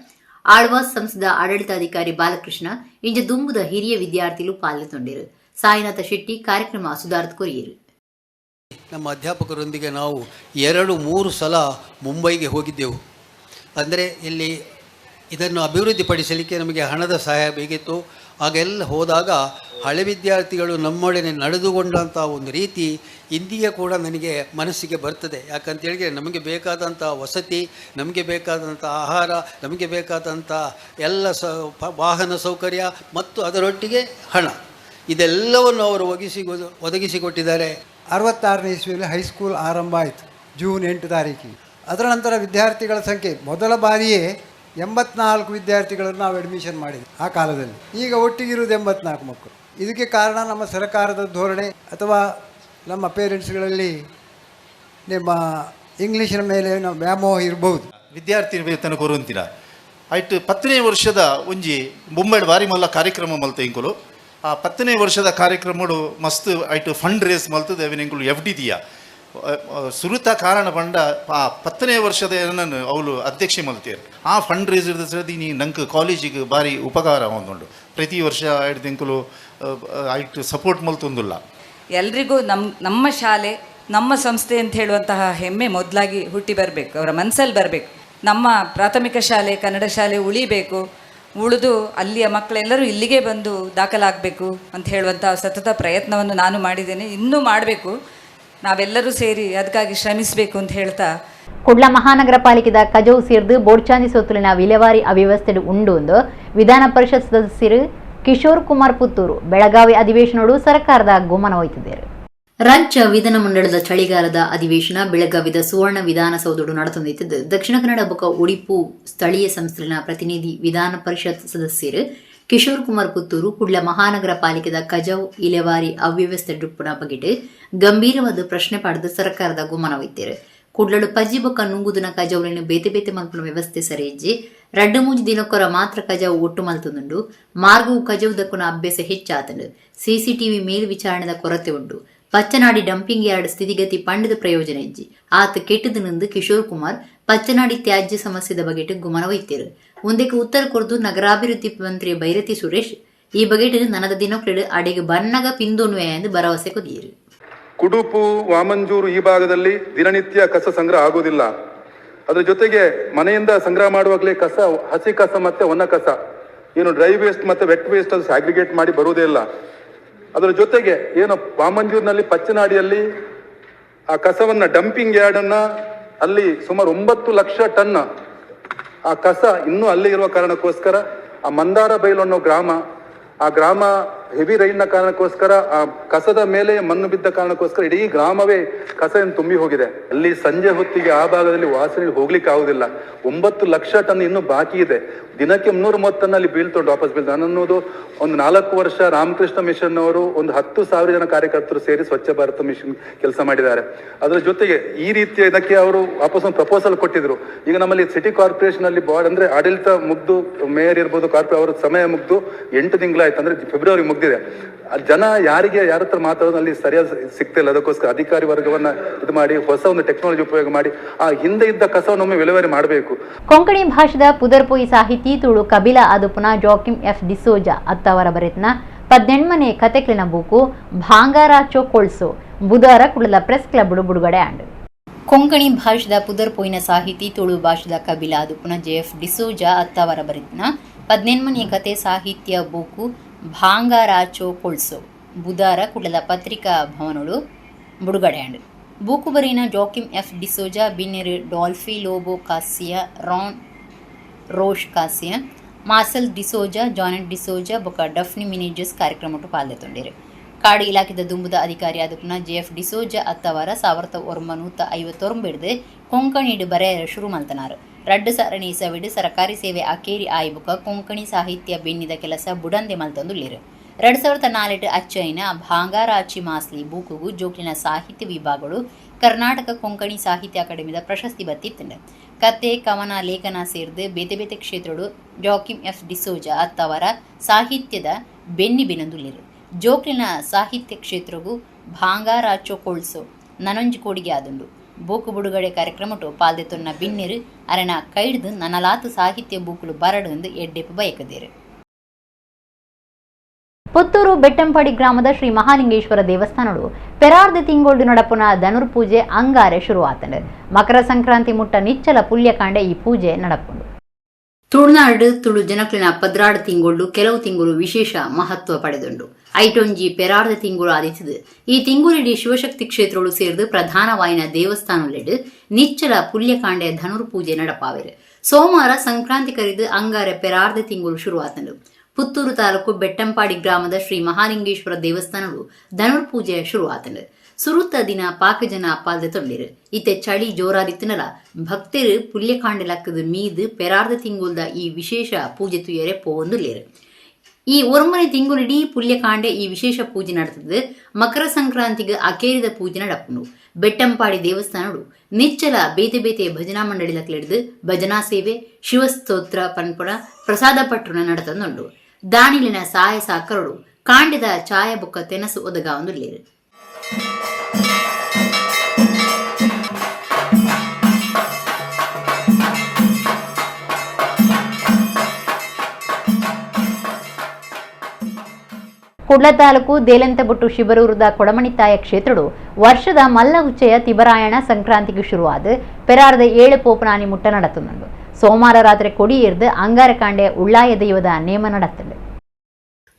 ಆಳ್ವಾಸ್ ಸಂಸ್ಥೆದ ಆಡಳಿತಾಧಿಕಾರಿ ಬಾಲಕೃಷ್ಣ ಇಂಜ ದುಂಬುದ ಹಿರಿಯ ವಿದ್ಯಾರ್ಥಿಗಳು ಪಾಲ್ಗೊಂಡಿರು. ಸಾಯಿನಾಥ ಶೆಟ್ಟಿ ಕಾರ್ಯಕ್ರಮ ಸುಧಾರ್ಥ ಕೊರಿಯರು. ನಮ್ಮ ಅಧ್ಯಾಪಕರೊಂದಿಗೆ ನಾವು 2-3 ಸಲ ಮುಂಬೈಗೆ ಹೋಗಿದ್ದೆವು. ಅಂದರೆ ಇಲ್ಲಿ ಇದನ್ನು ಅಭಿವೃದ್ಧಿಪಡಿಸಲಿಕ್ಕೆ ನಮಗೆ ಹಣದ ಸಹಾಯ ಬೇಕಿತ್ತು. ಆಗೆಲ್ಲ ಹೋದಾಗ ಹಳೆ ವಿದ್ಯಾರ್ಥಿಗಳು ನಮ್ಮೊಡನೆ ನಡೆದುಕೊಂಡಂಥ ಒಂದು ರೀತಿ ಇಂದಿಗೆ ಕೂಡ ನನಗೆ ಮನಸ್ಸಿಗೆ ಬರ್ತದೆ. ಯಾಕಂತೇಳಿದರೆ ನಮಗೆ ಬೇಕಾದಂಥ ವಸತಿ, ನಮಗೆ ಬೇಕಾದಂಥ ಆಹಾರ, ನಮಗೆ ಬೇಕಾದಂಥ ಎಲ್ಲ ವಾಹನ ಸೌಕರ್ಯ ಮತ್ತು ಅದರೊಟ್ಟಿಗೆ ಹಣ, ಇದೆಲ್ಲವನ್ನು ಅವರು ಒದಗಿಸಿಕೊಟ್ಟಿದ್ದಾರೆ. 66ನೇ ಇಸ್ವಿಯಲ್ಲಿ ಹೈಸ್ಕೂಲ್ ಆರಂಭ ಆಯಿತು ಜೂನ್ 8 ತಾರೀಕಿಗೆ. ಅದರ ನಂತರ ವಿದ್ಯಾರ್ಥಿಗಳ ಸಂಖ್ಯೆ ಮೊದಲ ಬಾರಿಯೇ 84 ವಿದ್ಯಾರ್ಥಿಗಳನ್ನು ನಾವು ಅಡ್ಮಿಷನ್ ಮಾಡಿದ್ವಿ ಆ ಕಾಲದಲ್ಲಿ. ಈಗ ಒಟ್ಟಿಗಿರುವುದು 84 ಮಕ್ಕಳು. ಇದಕ್ಕೆ ಕಾರಣ ನಮ್ಮ ಸರ್ಕಾರದ ಧೋರಣೆ ಅಥವಾ ನಮ್ಮ ಪೇರೆಂಟ್ಸ್ಗಳಲ್ಲಿ ನಿಮ್ಮ ಇಂಗ್ಲೀಷಿನ ಮೇಲೆ ನಾವು ವ್ಯಾಮೋಹ ಇರ್ಬೋದು. ವಿದ್ಯಾರ್ಥಿ ವೇತನ ಕೊರುವಂತಿಲ್ಲ ಆಯ್ತು. 10ನೇ ವರ್ಷದ ಒಂಜಿ ಬೊಂಬೈಡ್ ಬಾರಿ ಮಲ್ಲ ಕಾರ್ಯಕ್ರಮ ಮಲ್ತ ಇಂಕುಲು. ಆ 10ನೇ ವರ್ಷದ ಕಾರ್ಯಕ್ರಮಡು ಮಸ್ತ್ ಆಯ್ತು ಫಂಡ್ ರೇಸ್ ಮಲ್ತದೆ. ಅವಿನ ಇಂಕುಲು ಎಫ್ ಡಿ ದಿಯ ಸುರುತ ಕಾರಣ ಪಂಡ ಆ 10ನೇ ವರ್ಷದ ಏನನ್ನು ಅವಳು ಅಧ್ಯಕ್ಷೆ ಮಲ್ತೇರು. ಆ ಫಂಡ್ ರೇಸ್ ಸದಿ ನೀ ನಂಗೆ ಕಾಲೇಜಿಗೆ ಭಾರಿ ಉಪಕಾರ ಒಂದುಂಡು. ಪ್ರತಿ ವರ್ಷ ಆಯ್ತು ಇಂಕುಲು ಆಯ್ತು ಸಪೋರ್ಟ್ ಮಲ್ತೊಂದುಲ್ಲ. ಎಲ್ರಿಗೂ ನಮ್ಮ ಶಾಲೆ ನಮ್ಮ ಸಂಸ್ಥೆ ಅಂತ ಹೇಳುವಂತಹ ಹೆಮ್ಮೆ ಮೊದಲಾಗಿ ಹುಟ್ಟಿ ಬರಬೇಕು, ಅವರ ಮನಸ್ಸಲ್ಲಿ ಬರಬೇಕು. ನಮ್ಮ ಪ್ರಾಥಮಿಕ ಶಾಲೆ ಕನ್ನಡ ಶಾಲೆ ಉಳಿಬೇಕು, ಉಳಿದು ಅಲ್ಲಿಯ ಮಕ್ಕಳೆಲ್ಲರೂ ಇಲ್ಲಿಗೆ ಬಂದು ದಾಖಲಾಗಬೇಕು ಅಂತ ಹೇಳುವಂಥ ಸತತ ಪ್ರಯತ್ನವನ್ನು ನಾನು ಮಾಡಿದ್ದೇನೆ, ಇನ್ನೂ ಮಾಡಬೇಕು. ನಾವೆಲ್ಲರೂ ಸೇರಿ ಅದಕ್ಕಾಗಿ ಶ್ರಮಿಸಬೇಕು ಅಂತ ಹೇಳ್ತಾ, ಕುಡ್ಲ ಮಹಾನಗರ ಪಾಲಿಕೆದ ಕಜವು ಸೇರ್ದು ಬೋರ್ಚಾಂದಿ ಸೊತ್ತುಲಿನ ವಿಲೇವಾರಿ ಅವ್ಯವಸ್ಥೆ ಉಂಡು ಎಂದು ವಿಧಾನ ಪರಿಷತ್ ಸದಸ್ಯರು ಕಿಶೋರ್ ಕುಮಾರ್ ಪುತ್ತೂರು ಬೆಳಗಾವಿ ಅಧಿವೇಶನೋಡು ಸರ್ಕಾರದ ಗುಮನ ವಹಿಸಿದ್ದಾರೆ. ರಾಜ್ಯ ವಿಧಾನಮಂಡಲದ ಚಳಿಗಾಲದ ಅಧಿವೇಶನ ಬೆಳಗಾವಿದ ಸುವರ್ಣ ವಿಧಾನಸೌಧಡು ನಡೆತೊಂದಿದ್ದು, ದಕ್ಷಿಣ ಕನ್ನಡ ಬೊಕ ಉಡಿಪು ಸ್ಥಳೀಯ ಸಂಸ್ಥೆಗಳ ಪ್ರತಿನಿಧಿ ವಿಧಾನ ಪರಿಷತ್ ಸದಸ್ಯರು ಕಿಶೋರ್ ಕುಮಾರ್ ಪುತ್ತೂರು ಕುಡ್ಲ ಮಹಾನಗರ ಪಾಲಿಕೆದ ಕಜವು ಇಲೆವಾರಿ ಅವ್ಯವಸ್ಥೆ ಡುಪ್ಪುನ ಬಗೆಟ್ ಗಂಭೀರವಾದ ಪ್ರಶ್ನೆ ಪಾಡದು ಸರ್ಕಾರದ ಗುಮನ ಒಯ್ತೇರು. ಕುಡ್ಲಡು ಪಜ್ಜಿ ಬೊಕ್ಕ ನುಂಗುದಿನ ಕಜವುలను ಬೇತೆ ಬೇತೆ ಮಲ್ಪುನ ವ್ಯವಸ್ಥೆ ಸರಿಯಿಜ್ಜಿ. 2-3 ದಿನಕ್ಕೊರ ಮಾತ್ರ ಕಜವು ಒಟ್ಟು ಮಲ್ತುಂದುಂಡು. ಮಾರ್ಗವು ಕಜವು ದಕ್ಕುನ ಅಭ್ಯಾಸ ಹೆಚ್ಚಾತಂಡು. ಸಿಸಿಟಿವಿ ಮೇಲ್ವಿಚಾರಣೆದ ಕೊರತೆ ಉಂಡು. ಪಚ್ಚನಾಡಿ ಡಂಪಿಂಗ್ ಯಾರ್ಡ್ ಸ್ಥಿತಿಗತಿ ಪಂಡದ ಪ್ರಯೋಜನ ಇಜ್ಜಿ. ಆತ ಕೆಟ್ಟದು ನಿಂದು ಕಿಶೋರ್ ಕುಮಾರ್ ಪಚ್ಚನಾಡಿ ತ್ಯಾಜ್ಯ ಸಮಸ್ಯೆದ ಬಗೆಟ್ ಗುಮನ ಒಯ್ತೇರು. ಒಂದಕ್ಕೆ ಉತ್ತರ ಕೊರ್ದು ನಗರಾಭಿವೃದ್ಧಿ ಮಂತ್ರಿ ಬೈರತಿ ಸುರೇಶ್ ಈ ಬಗೆಟ್ ನನದ ದಿನಕ್ಲೆಡ್ ಅಡೆಗೆ ಬನ್ನಗ ಪಿಂದೊನುವೆ ಎಂದು ಭರವಸೆ ಕೊದಿಯರು. ಕುಡುಪು, ವಾಮಂಜೂರು ಈ ಭಾಗದಲ್ಲಿ ದಿನನಿತ್ಯ ಕಸ ಸಂಗ್ರಹ ಆಗೋದಿಲ್ಲ. ಅದರ ಜೊತೆಗೆ ಮನೆಯಿಂದ ಸಂಗ್ರಹ ಮಾಡುವಾಗಲೇ ಕಸ, ಹಸಿ ಕಸ ಮತ್ತೆ ಒಣ ಕಸ, ಏನು ಡ್ರೈ ವೇಸ್ಟ್ ಮತ್ತೆ ವೆಟ್ ವೇಸ್ಟ್ ಅದು ಅಗ್ರಿಗೇಟ್ ಮಾಡಿ ಬರುವುದೇ ಇಲ್ಲ. ಅದರ ಜೊತೆಗೆ ಏನು ವಾಮಂಜೂರಿನಲ್ಲಿ ಪಚ್ಚನಾಡಿಯಲ್ಲಿ ಆ ಕಸವನ್ನ ಡಂಪಿಂಗ್ ಯಾರ್ಡ್ ಅನ್ನ ಅಲ್ಲಿ ಸುಮಾರು 9 ಲಕ್ಷ ಟನ್ ಆ ಕಸ ಇನ್ನೂ ಅಲ್ಲೇ ಇರುವ ಕಾರಣಕ್ಕೋಸ್ಕರ ಆ ಮಂದಾರ ಬೈಲು ಅನ್ನೋ ಗ್ರಾಮ, ಆ ಗ್ರಾಮ ಹೆವಿ ರೈನ್ನ ಕಾರಣಕ್ಕೋಸ್ಕರ ಆ ಕಸದ ಮೇಲೆ ಮಣ್ಣು ಬಿದ್ದ ಕಾರಣಕ್ಕೋಸ್ಕರ ಇಡೀ ಗ್ರಾಮವೇ ಕಸವನ್ನು ತುಂಬಿ ಹೋಗಿದೆ. ಅಲ್ಲಿ ಸಂಜೆ ಹೊತ್ತಿಗೆ ಆ ಭಾಗದಲ್ಲಿ ವಾಸನೆ ಹೋಗ್ಲಿಕ್ಕೆ ಆಗುದಿಲ್ಲ. 9 ಲಕ್ಷ ಟನ್ ಇನ್ನೂ ಬಾಕಿ ಇದೆ. ದಿನಕ್ಕೆ 330 ಟನ್ ಅಲ್ಲಿ ಬೀಳ್ತೊಂಡು ವಾಪಸ್ ಬೀಳ್ತು. ನಾನು ಅನ್ನೋದು ಒಂದು 4 ವರ್ಷ ರಾಮಕೃಷ್ಣ ಮಿಷನ್ ಅವರು ಒಂದು 10,000 ಜನ ಕಾರ್ಯಕರ್ತರು ಸೇರಿ ಸ್ವಚ್ಛ ಭಾರತ ಮಿಷನ್ ಕೆಲಸ ಮಾಡಿದ್ದಾರೆ. ಅದರ ಜೊತೆಗೆ ಈ ರೀತಿಯ ಇದಕ್ಕೆ ಅವರು ವಾಪಸ್ ಒಂದು ಪ್ರಪೋಸಲ್ ಕೊಟ್ಟಿದ್ರು. ಈಗ ನಮ್ಮಲ್ಲಿ ಸಿಟಿ ಕಾರ್ಪೊರೇಷನ್ ಅಲ್ಲಿ ಬಾರ್ಡ್ ಅಂದ್ರೆ ಆಡಳಿತ ಮುಗ್ದು, ಮೇಯರ್ ಇರ್ಬೋದು, ಕಾರ್ಪೊರೇಟ್ ಅವರ ಸಮಯ ಮುಗ್ದು 8 ತಿಂಗಳಾಯ್ತು, ಅಂದ್ರೆ ಫೆಬ್ರವರಿ ಮುಗ್ದಿದೆ. ಜನ ಯಾರಿಗೆ ಯಾರ ಹತ್ರ ಮಾತಾಡೋದು ಅಲ್ಲಿ ಸರಿಯಾದ ಸಿಗ್ತಿಲ್ಲ. ಅದಕ್ಕೋಸ್ಕರ ಅಧಿಕಾರಿ ವರ್ಗವನ್ನ ಇದು ಮಾಡಿ ಹೊಸ ಒಂದು ಟೆಕ್ನಾಲಜಿ ಉಪಯೋಗ ಮಾಡಿ ಆ ಹಿಂದೆ ಇದ್ದ ಕಸವನ್ನು ಒಮ್ಮೆ ವಿಲೇವಾರಿ ಮಾಡಬೇಕು. ಕೊಂಕಣಿ ಭಾಷೆದ ಪುದರ್ಪೊಯಿ ಸಾಹಿತಿ ತುಳು ಕಬಿಲ ಅದು ಪುನಃ ಜಾಕಿಮ್ ಎಫ್ ಡಿಸೋಜಾ ಅತ್ತವರ ಬರೆತ್ನ 18ನೇ ಕತೆಕ್ಲಿನ ಬೂಕು ಭಾಂಗಾರಾಚೋ ಕೊಳ್ಸೋ ಬುಧವಾರ ಕುಡಲ ಪ್ರೆಸ್ ಕ್ಲಬ್ ಬಿಡುಗಡೆ ಆಂಡು. ಕೊಂಕಣಿ ಭಾಷೆದ ಪುದರ್ಪೊಯ್ನ ಸಾಹಿತಿ ತುಳು ಭಾಷೆದ ಕಬಿಲ ಅದು ಪುನಃ ಜೆ ಎಫ್ ಡಿಸೋಜಾ ಅತ್ತವರ ಬರೆತ್ನ 18ನೇ ಕತೆ ಸಾಹಿತ್ಯ ಬೂಕು ಭಾಂಗಾರಾಚೋ ಕೊಳ್ಸೋ ಬುಧಾರ ಕುಡಲ ಪತ್ರಿಕಾ ಭವನೋಡು ಬಿಡುಗಡೆ ಆಂಡು. ಬೂಕು ಬರೀನ ಜಾಕಿಮ್ ಎಫ್ ಡಿಸೋಜಾ ಬಿನ್ನೆರು Dolphy Lobo Cassia, Ron Roche Cassia, Marcel D'Souza, Janet D'Souza ಬೊಕ ಡಫ್ನಿ ಮಿನೇಜಸ್ ಕಾರ್ಯಕ್ರಮಟ್ಟು ಪಾಲ್ಗೊಂಡಿರು. ಕಾಡು ಇಲಾಖೆದ ದುಂಬುದ ಅಧಿಕಾರಿ ಆದ ಜೆ ಎಫ್ ಡಿಸೋಜಾ ಅತ್ತವಾರ 1959 ಕೊಂಕಣಿಡು ಬರೆಯರ ಶುರು ಮಲ್ತನಾರು. 2000 ಇಸವಿಡು ಸರಕಾರಿ ಸೇವೆ ಅಕೇರಿ ಆಯ್ಬುಕ ಕೊಂಕಣಿ ಸಾಹಿತ್ಯ ಬೆನ್ನಿದ ಕೆಲಸ ಬುಡಂದೆ ಮಲ್ತೊಂದುಲ್ಲೆರು. 2004 ಅಚ್ಚೈನ ಭಾಂಗಾರಾಚಿ ಮಾಸ್ಲಿ ಬೂಕುಗು ಜೋಕ್ಲಿನ ಸಾಹಿತ್ಯ ವಿಭಾಗಗಳು ಕರ್ನಾಟಕ ಕೊಂಕಣಿ ಸಾಹಿತ್ಯ ಅಕಾಡೆಮಿದ ಪ್ರಶಸ್ತಿ ಬತ್ತಿತ್ತಂಡು. ಕತೆ, ಕವನ, ಲೇಖನ ಸೇರ್ದು ಬೇತೆ ಬೇತೆ ಕ್ಷೇತ್ರಡು ಜಾಕಿಮ್ ಎಫ್ ಡಿಸೋಜಾ ಅತ್ತವರ ಸಾಹಿತ್ಯದ ಬೆನ್ನಿ ಬೆನೊಂದುಲ್ಲೆರು. ಜೋಕ್ಲಿನ ಸಾಹಿತ್ಯ ಕ್ಷೇತ್ರಗು ಭಾಂಗಾರಾಚೋ ಕೊಳ್ಸೋ ನನೊಂಜಿ ಕೊಡುಗೆ ಆದುಂಡು. ಬೂಕು ಬುಡುಗಡೆ ಕಾರ್ಯಕ್ರಮಟು ಪಾಲ್ದೆತೊನ್ನ ಬಿನ್ನೆರು ಅರೆನ ಕೈಡ್ದು ನನಲಾತು ಸಾಹಿತ್ಯ ಬೂಕುಲು ಬರಡು ಎಂದು ಎಡ್ಡೆಪ್ಪು ಬಯಕದೇರು. ಪುತ್ತೂರು ಬೆಟ್ಟಂಪಾಡಿ ಗ್ರಾಮದ ಶ್ರೀ ಮಹಾಲಿಂಗೇಶ್ವರ ದೇವಸ್ಥಾನಡು ಪೆರಾರ್ದ ತಿಂಗೋಲ್ಡು ನಡಪುನ ಧನುರ್ ಪೂಜೆ ಅಂಗಾರೆ ಶುರುವಾತಂಡು. ಮಕರ ಸಂಕ್ರಾಂತಿ ಮುಟ್ಟ ನಿಚ್ಚಲ ಪುಲ್ಯಕಾಂಡೆ ಈ ಪೂಜೆ ನಡಪುಂಡು. Tulunadu Tulu ಜನಕ್ಲೆನ 12 ತಿಂಗಳು ಕೆಲವು ತಿಂಗಳು ವಿಶೇಷ ಮಹತ್ವ ಪಡೆದುಂಡು. ಐಟೊಂಜಿ ಪೆರಾರ್ದ ತಿಂಗಳು ಆದಿತ್ತದು. ಈ ತಿಂಗುರಿಡಿ ಶಿವಶಕ್ತಿ ಕ್ಷೇತ್ರಗಳು ಸೇರಿದು ಪ್ರಧಾನವಾಯಿನ ದೇವಸ್ಥಾನಲೆಡ್ ನಿಚ್ಚಲ ಪುಲ್ಯಕಾಂಡೆ ಧನುರ್ ಪೂಜೆ ನಡಪಾವೆರು. ಸೋಮವಾರ ಸಂಕ್ರಾಂತಿ ಕರಿದು ಅಂಗಾರೆ ಪೆರಾರ್ದ ತಿಂಗಳು ಶುರುವಾತನು. ಪುತ್ತೂರು ತಾಲೂಕು ಬೆಟ್ಟಂಪಾಡಿ ಗ್ರಾಮದ ಶ್ರೀ ಮಹಾಲಿಂಗೇಶ್ವರ ದೇವಸ್ಥಾನಗಳು ಧನುರ್ ಪೂಜೆ ಶುರುವಾತನು. ಸುರುತ್ತ ದಿನ ಪಾಕಜನ ಪಾಲ್ದೆ ತೊಂಡಿರು. ಇತ್ತೆ ಚಳಿ ಜೋರಾದಿತ್ತನಲ ಭಕ್ತರು ಪುಲ್ಯಕಾಂಡೆ ಲಕ್ಕದ ಮೀದು ಪೆರಾರ್ದ ತಿಂಗುಲ್ದ ಈ ವಿಶೇಷ ಪೂಜೆ ತುಯರೆ ಪೋವೊಂದುಲ್ಲೇರು. ಈ ಒರ್ಮನೆ ತಿಂಗುಲಿಡೀ ಪುಲ್ಯಕಾಂಡೆ ಈ ವಿಶೇಷ ಪೂಜೆ ನಡೆತದೆ. ಮಕರ ಸಂಕ್ರಾಂತಿಗೆ ಅಕೇರಿದ ಪೂಜೆ ನಡಪುಂಡು. ಬೆಟ್ಟಂಪಾಡಿ ದೇವಸ್ಥಾನಡು ನಿಚ್ಚಲ ಬೇತೆ ಬೇತೆ ಭಜನಾ ಮಂಡಳಿ ಲಕ್ಲೆಡ್ದು ಭಜನಾ ಸೇವೆ, ಶಿವಸ್ತೋತ್ರ ಪನ್ಪುಣ ಪ್ರಸಾದ ಪಟ್ಟುನ ನಡತಂದುಂಡು. ದಾನಿಲಿನ ಸಹಾಯ ಸಾಕರಡು ಕಾಂಡಿದ ಚಾಯ ಬೊಕ್ಕ ತೆನಸು ಒದಗಾವೊಂದುಲ್ಲೇರು. ಕುಡ್ಲ ತಾಲೂಕು ದೇಲಂತಬೊಟ್ಟು ಶಿಬರೂರುದ ಕೊಡಮಣಿತ್ತಾಯ ಕ್ಷೇತ್ರಡು ವರ್ಷದ ಮಲ್ಲ ಉಚ್ಚಯ ತಿಬರಾಯಣ ಸಂಕ್ರಾಂತಿಗೆ ಶುರುವಾದ ಪೆರಾರದ 7 ಪೋಪನಾನಿ ಮುಟ್ಟ നടത്തുന്നുണ്ട്. ಸೋಮವಾರ ರಾತ್ರಿ ಕೊಡಿಯೇರ್ದು ಅಂಗಾರಕಾಂಡೆ ಉಳ್ಳಾಯ ದೈವದ ನೇಮ നടത്തുന്നുണ്ട്.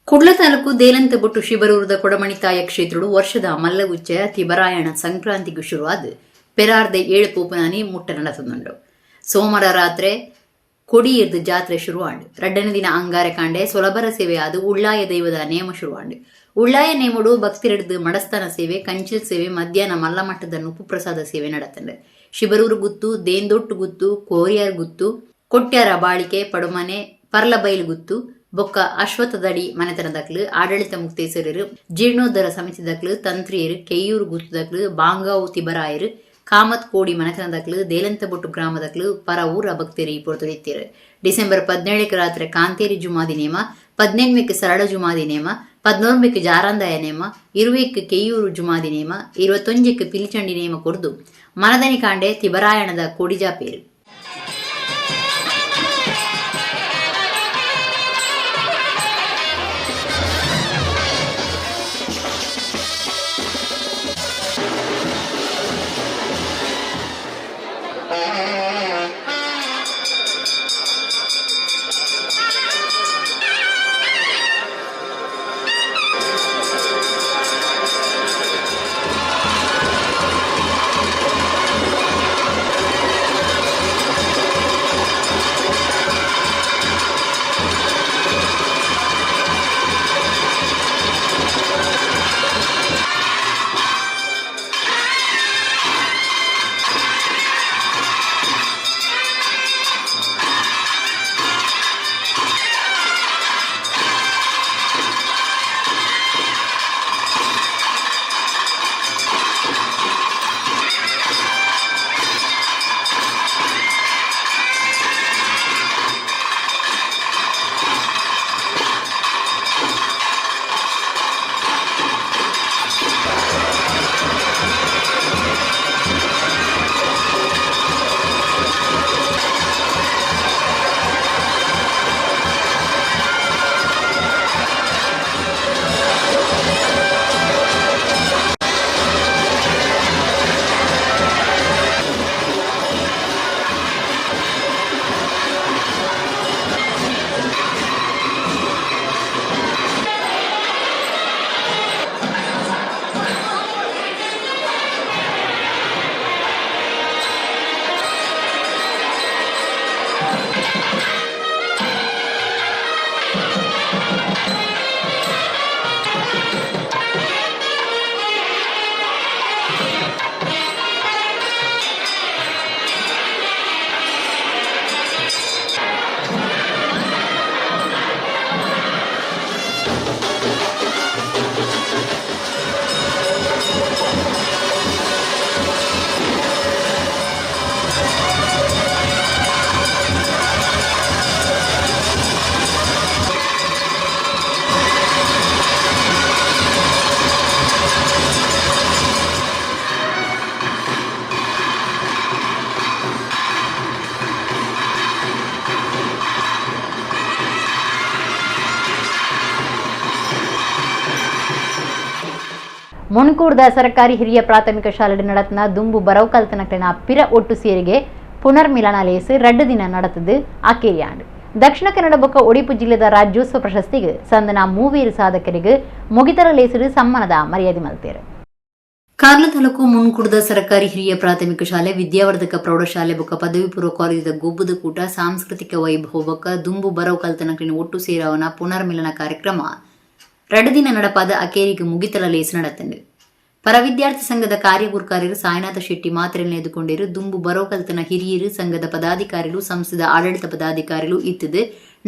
ಕುಡ್ಲ ತಾಲೂಕು ದೇಲಂತಬೊಟ್ಟು ಶಿಬರೂರುದ ಕೊಡಮಣಿತ್ತಾಯ ಕ್ಷೇತ್ರಡು ವರ್ಷದ ಮಲ್ಲ ಉಚ್ಚಯ ತಿಬರಾಯಣ ಸಂಕ್ರಾಂತಿಗೆ ಶುರುವಾದ ಪೆರಾರದ 7 ಪೋಪನಾನಿ ಮುಟ್ಟ നടത്തുന്നുണ്ട്. ಸೋಮವಾರ ರಾತ್ರಿ ಕೊಡಿಯೇರ್ದು ಜಾತ್ರೆ ಶುರುವಾಂಡು. ರಡ್ಡನೇ ದಿನ ಅಂಗಾರಕಾಂಡೆ ಸೊಲಬರ ಸೇವೆ ಆದು ಉಳ್ಳಾಯ ದೈವದ ನೇಮ ಶುರುವಾಂಡು. ಉಳ್ಳಾಯ ನೇಮಡು ಭಕ್ತಿರೆಡ್ದು ಮಡಸ್ಥಾನ ಸೇವೆ, ಕಂಚಿಲ್ ಸೇವೆ, ಮಧ್ಯಾಹ್ನ ಮಲ್ಲಮಟ್ಟದ ನುಪ್ಪು ಪ್ರಸಾದ ಸೇವೆ ನಡತಂಡು. ಶಿಬರೂರು ಗುತ್ತು, ದೇಂದೊಟ್ಟು ಗುತ್ತು, ಕೋರಿಯಾರ್ ಗುತ್ತು, ಕೊಟ್ಯಾರ ಬಾಳಿಕೆ ಪಡುಮನೆ, ಪರ್ಲಬೈಲು ಗುತ್ತು, ಬೊಕ್ಕ ಅಶ್ವತ್ಥದಡಿ ಮನೆತನದಕ್ಲು, ಆಡಳಿತ ಮುಕ್ತೇಸರರು, ಜೀರ್ಣೋದ್ಧಾರ ಸಮಿತಿದಕ್ಲು, ತಂತ್ರಿಯರು, ಕೆಯ್ಯೂರು ಗುತ್ತದಕ್ಲು, ಬಾಂಗಾವು ತಿಬರಾಯರು, ಕಾಮತ್ ಕೋಡಿ ಮನೆತನದಕ್ಲು, ದೇಲಂತಬೊಟ್ಟು ಗ್ರಾಮದಕ್ಲು, ಪರ ಊರ ಭಕ್ತರಿ ಪೊರ್ತುಡಿತ್ತೀರು. ಡಿಸೆಂಬರ್ 17 ರಾತ್ರಿ ಕಾಂತೇರಿ ಜುಮಾದಿ ನೇಮ, 18 ಸರಳ ಜುಮಾದಿ ನೇಮ, 19 ಜಾರಂದಾಯ ನೇಮ, 20 ಕೆಯ್ಯೂರು ಜುಮಾದಿ ನೇಮ, 21 ಪಿಲಿಚಂಡಿ ನೇಮ ಕೊರ್ದು ಮನದನಿ ಕಾಂಡೆ ತಿಬರಾಯಣದ ಕೊಡಿಜಾಪೇರು. ಮುಣಕೂರ್ದ ಸರ್ಕಾರಿ ಹಿರಿಯ ಪ್ರಾಥಮಿಕ ಶಾಲೆ ನಡತನ ದುಂಬು ಬರವಕಲ್ತನಕ್ಲಿನ ಪಿರ ಒಟ್ಟು ಸೇರಿಗೆ ಪುನರ್ಮಿಲನ ಲೇಸ್ 2 ದಿನ ನಡತದು ಅಕೇರಿಯಾಂಡ್. ದಕ್ಷಿಣ ಕನ್ನಡ ಬೊಕ್ಕ ಒಡಿಪು ಜಿಲ್ಲೆದ ರಾಜ್ಯೋತ್ಸವ ಪ್ರಶಸ್ತಿಗೆ ಸಂದನ ಮೂವೇರು ಸಾಧಕರಿಗೆ ಮುಗಿತರ ಲೇಸರು ಸಮ್ಮಾನದ ಮರ್ಯಾದೆ ಮಲ್ತೇರು. ಕಾರ್ಲ ತಾಲೂಕು ಮುನ್ಕುಡದ ಸರ್ಕಾರಿ ಹಿರಿಯ ಪ್ರಾಥಮಿಕ ಶಾಲೆ, ವಿದ್ಯಾವರ್ಧಕ ಪ್ರೌಢಶಾಲೆ ಬೊಕ್ಕ ಪದವಿ ಪೂರ್ವ ಕಾಲೇಜಿದ ಗೊಬ್ಬುದ ಕೂಟ ಸಾಂಸ್ಕೃತಿಕ ವೈಭವ ಬೊಕ್ಕ ದುಂಬು ಬರವು ಕಲ್ತನಕ್ಲಿನ ಒಟ್ಟು ಸೇರಾವನ ಪುನರ್ಮಿಲನ ಕಾರ್ಯಕ್ರಮ 2 ದಿನ ನಡಪಾದ ಅಕೇರಿಗೆ ಮುಗಿತಲ ಲೇಸು ನಡತಂಡು. ಪರ ವಿದ್ಯಾರ್ಥಿ ಸಂಘದ ಕಾರ್ಯಗುರ್ಕಾರ್ಯರು ಸಾಯಿನಾಥ ಶೆಟ್ಟಿ ಮಾತ್ರೆಯನ್ನು ಎದುಕೊಂಡಿರು. ದುಂಬು ಬರೋ ಕಲ್ತನ ಹಿರಿಯರು, ಸಂಘದ ಪದಾಧಿಕಾರಿಗಳು, ಸಂಸ್ಥೆದ ಆಡಳಿತ ಪದಾಧಿಕಾರಿಗಳು ಇತ್ತದು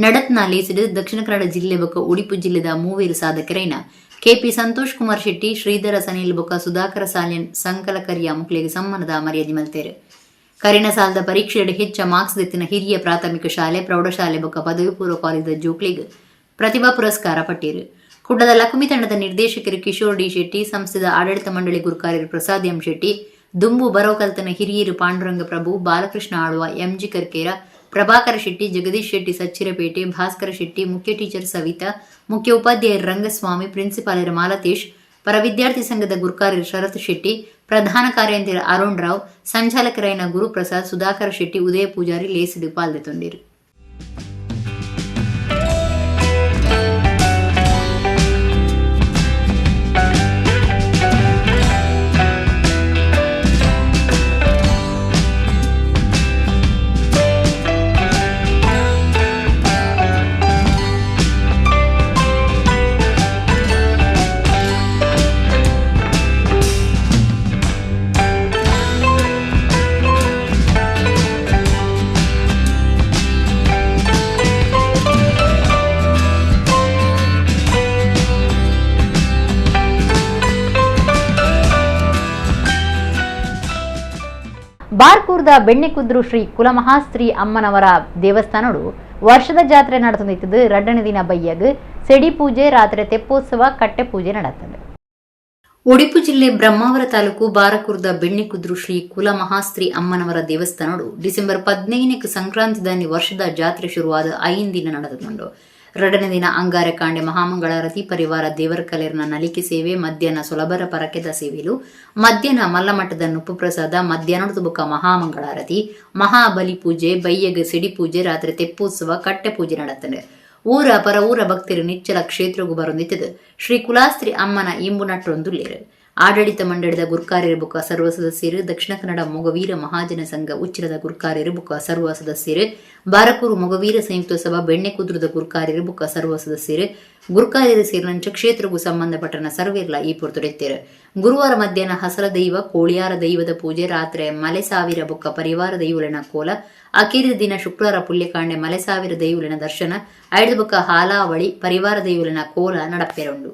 ನಡತ್ನ ಲೇಸಿಡು ದಕ್ಷಿಣ ಕನ್ನಡ ಜಿಲ್ಲೆ ಬೊಕ್ಕ ಉಡುಪಿ ಜಿಲ್ಲೆದ ಮೂವೇರು ಸಾಧಕರೈನ ಕೆಪಿ ಸಂತೋಷ್ ಕುಮಾರ್ ಶೆಟ್ಟಿ, ಶ್ರೀಧರ ಸನಿಲ್ ಬೊಕ್ಕ ಸುಧಾಕರ ಸಾಲ್ಯನ್ ಸಂಕಲಕರಿಯ ಮುಕ್ಳಿಗೆ ಸಮ್ಮಾನದ ಮರ್ಯಾದೆ ಮಲ್ತೇರು. ಕರಿನ ಸಾಲದ ಪರೀಕ್ಷೆಯಡಿ ಹೆಚ್ಚ ಮಾರ್ಕ್ಸ್ ದೆತ್ತಿನ ಹಿರಿಯ ಪ್ರಾಥಮಿಕ ಶಾಲೆ, ಪ್ರೌಢಶಾಲೆ ಬೊಕ್ಕ ಪದವಿ ಪೂರ್ವ ಕಾಲೇಜಿದ ಜೋಕ್ಲಿಗ್ ಪ್ರತಿಭಾ ಪುರಸ್ಕಾರ ಪಟ್ಟಿರು. ಕುಡ್ಡದ ಲಕುಮಿ ತಂಡದ ನಿರ್ದೇಶಕರು ಕಿಶೋರ್ ಡಿ ಶೆಟ್ಟಿ, ಸಂಸ್ಥೆದ ಆಡಳಿತ ಮಂಡಳಿ ಗುರುಕಾರ್ಯರು ಪ್ರಸಾದ್ ಎಂ ಶೆಟ್ಟಿ, ದುಂಬು ಬರೋ ಕಲ್ತನ ಹಿರಿಯರು ಪಾಂಡುರಂಗ ಪ್ರಭು, ಬಾಲಕೃಷ್ಣ ಆಳ್ವ, ಎಂಜಿ ಕರ್ಕೇರ, ಪ್ರಭಾಕರ ಶೆಟ್ಟಿ, ಜಗದೀಶ್ ಶೆಟ್ಟಿ ಸಚ್ಚಿರಪೇಟೆ, ಭಾಸ್ಕರ ಶೆಟ್ಟಿ, ಮುಖ್ಯ ಟೀಚರ್ ಸವಿತಾ, ಮುಖ್ಯ ಉಪಾಧ್ಯಾಯರು ರಂಗಸ್ವಾಮಿ, ಪ್ರಿನ್ಸಿಪಾಲರು ಮಾಲತೇಶ್, ಪರ ವಿದ್ಯಾರ್ಥಿ ಸಂಘದ ಗುರುಕಾರ್ಯರು ಶರತ್ ಶೆಟ್ಟಿ, ಪ್ರಧಾನ ಕಾರ್ಯಂತಿಯರು ಅರುಣ್ ರಾವ್, ಸಂಚಾಲಕರಾಯನ ಗುರುಪ್ರಸಾದ್, ಸುಧಾಕರ ಶೆಟ್ಟಿ, ಉದಯ ಪೂಜಾರಿ ಲೇಸಿಡು ಪಾಲ್ದೆತೊಂಡಿರು. ಬಾರ್ಕೂರ್ದ ಬೆಣ್ಣೆಕುದ್ರು ಶ್ರೀ ಕುಲಮಹಾಸ್ತ್ರೀ ಅಮ್ಮನವರ ದೇವಸ್ಥಾನಡು ವರ್ಷದ ಜಾತ್ರೆ ನಡೆದಿದ್ದು 2ನೇ ದಿನ ಬಯ್ಯಗ್ ಸೆಡಿ ಪೂಜೆ, ರಾತ್ರಿ ತೆಪ್ಪೋತ್ಸವ, ಕಟ್ಟೆ ಪೂಜೆ ನಡೆಯುತ್ತದೆ. ಒಡಿಪು ಜಿಲ್ಲೆ ಬ್ರಹ್ಮಾವರ ತಾಲೂಕು ಬಾರಕೂರ್ದ ಬೆಣ್ಣೆಕುದ್ರು ಶ್ರೀ ಕುಲಮಹಾಸ್ತ್ರೀ ಅಮ್ಮನವರ ದೇವಸ್ಥಾನಡು ಡಿಸೆಂಬರ್ 15ಕ್ಕೆ ಸಂಕ್ರಾಂತಿದಾನಿ ವರ್ಷದ ಜಾತ್ರೆ ಶುರುವಾದ 5 ದಿನ ನಡೆದುಕೊಂಡು 2ನೇ ದಿನ ಅಂಗಾರೆ ಕಾಂಡೆ ಮಹಾಮಂಗಳಾರತಿ, ಪರಿವಾರ ದೇವರ ಕಲೆರ್ನ ನಲಿಕೆ ಸೇವೆ, ಮಧ್ಯಾಹ್ನ ಸೊಲಬರ ಪರಕೆದ ಸೇವೆಲು, ಮಧ್ಯಾಹ್ನ ಮಲ್ಲಮಠದ ನುಪ್ಪು ಪ್ರಸಾದ, ಮಧ್ಯಾಹ್ನದ ಬೊಕ್ಕ ಮಹಾಮಂಗಳಾರತಿ, ಮಹಾಬಲಿ ಪೂಜೆ, ಬಯ್ಯಗ ಸಿಡಿ ಪೂಜೆ, ರಾತ್ರಿ ತೆಪ್ಪೋತ್ಸವ, ಕಟ್ಟೆ ಪೂಜೆ ನಡೆಯುತ್ತದೆ. ಊರ ಪರ ಊರ ಭಕ್ತರು ನಿಚ್ಚಲ ಕ್ಷೇತ್ರಗೂ ಬರೊಂದಿತ್ತದು ಶ್ರೀ ಕುಲಾಸ್ತ್ರಿ ಅಮ್ಮನ ಇಂಬು ನಟ್ಟೊಂದುಲ್ಲೇರು. ಆಡಳಿತ ಮಂಡಳಿದ ಗುರ್ಕಾರ್ಯರು ಬುಕ್ಕ ಸರ್ವ ಸದಸ್ಯರು, ದಕ್ಷಿಣ ಕನ್ನಡ ಮೊಗವೀರ ಮಹಾಜನ ಸಂಘ ಉಚ್ಚಿಲದ ಗುರ್ಕಾರ್ಯರು ಬುಕ್ಕ ಸರ್ವ ಸದಸ್ಯರು, ಬಾರಕೂರು ಮೊಗವೀರ ಸಂಯುಕ್ತ ಸಭಾ ಬೆಣ್ಣೆಕುದ್ರದ ಗುರ್ಕಾರ್ಯರು ಬುಕ್ಕ ಸರ್ವ ಸದಸ್ಯರು, ಗುರ್ಕಾರ್ಯರು ಸೇರಿನಂಚ ಕ್ಷೇತ್ರಗೂ ಸಂಬಂಧಪಟ್ಟನ ಸರ್ವೇರ್ಲ ಈ ಪೊರ್ತುಡೆತ್ತೇರು. ಗುರುವಾರ ಮಧ್ಯಾಹ್ನ ಹಸರ ದೈವ, ಕೋಳಿಯಾರ ದೈವದ ಪೂಜೆ, ರಾತ್ರಿ ಮಲೆಸಾವಿರ ಬುಕ್ಕ ಪರಿವಾರ ದೈವಲಿನ ಕೋಲ, ಅಕೇರಿದ ದಿನ ಶುಕ್ರವಾರ ಪುಲ್ಯಕಾಂಡೆ ಮಲೆಸಾವಿರ ದೈವಲಿನ ದರ್ಶನ, ಐದು ಬುಕ್ಕ ಹಾಲಾವಳಿ ಪರಿವಾರ ದೈವಲಿನ ಕೋಲ ನಡಪೆರುಂಡು.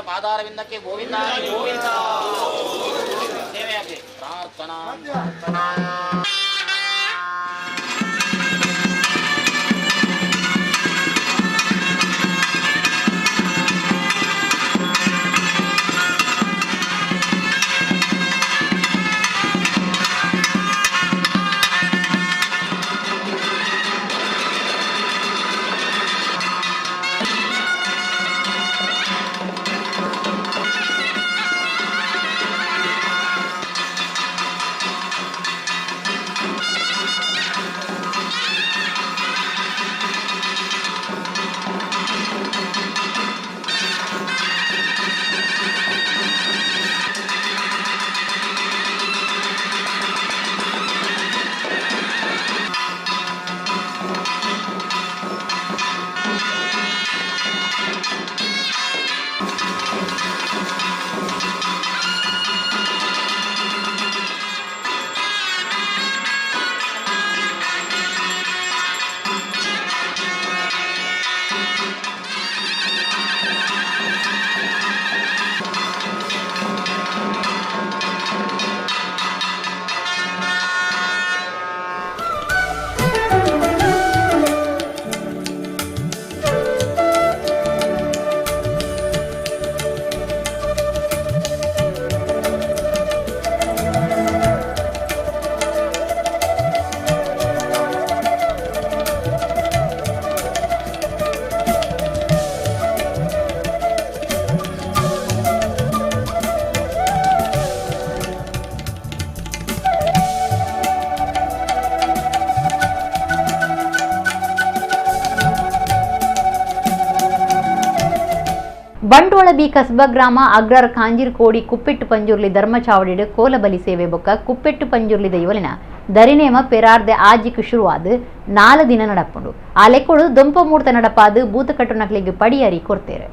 ಪಾದಾರವಿಂದಕ್ಕೆ ಗೋವಿಂದ ಗೋವಿಂದ ಸೇವೆಯಾಗಲಿ ಪ್ರಾರ್ಥನಾ. ಬಂಟ್ವಾಳ ಬಿ ಕಸ್ಬಾ ಗ್ರಾಮ ಅಗ್ರಾರ್ ಕಾಂಜಿರ್ಕೋಡಿ ಕುಪ್ಪೆಟ್ಟು ಪಂಜುರ್ಲಿ ಧರ್ಮಚಾವಡಿಡು ಕೋಲಬಲಿ ಸೇವೆ ಬೊಕ್ಕ ಕುಪ್ಪೆಟ್ಟು ಪಂಜುರ್ಲಿ ದೈವಲಿನ ದರಿನೇಮ ಪೆರಾರ್ದೆ ಆಜಿಕ್ ಶುರುವಾದ 4 ದಿನ ನಡಪುಂಡು. ಆ ಲೆಕ್ಕೊಡು ದೊಂಪ ಮೂರ್ತ ನಡಪಾದು ಬೂತಕಟ್ಟು ನಕ್ಲಿಗೆ ಪಡಿಯರಿ ಕೊರ್ತೇರು.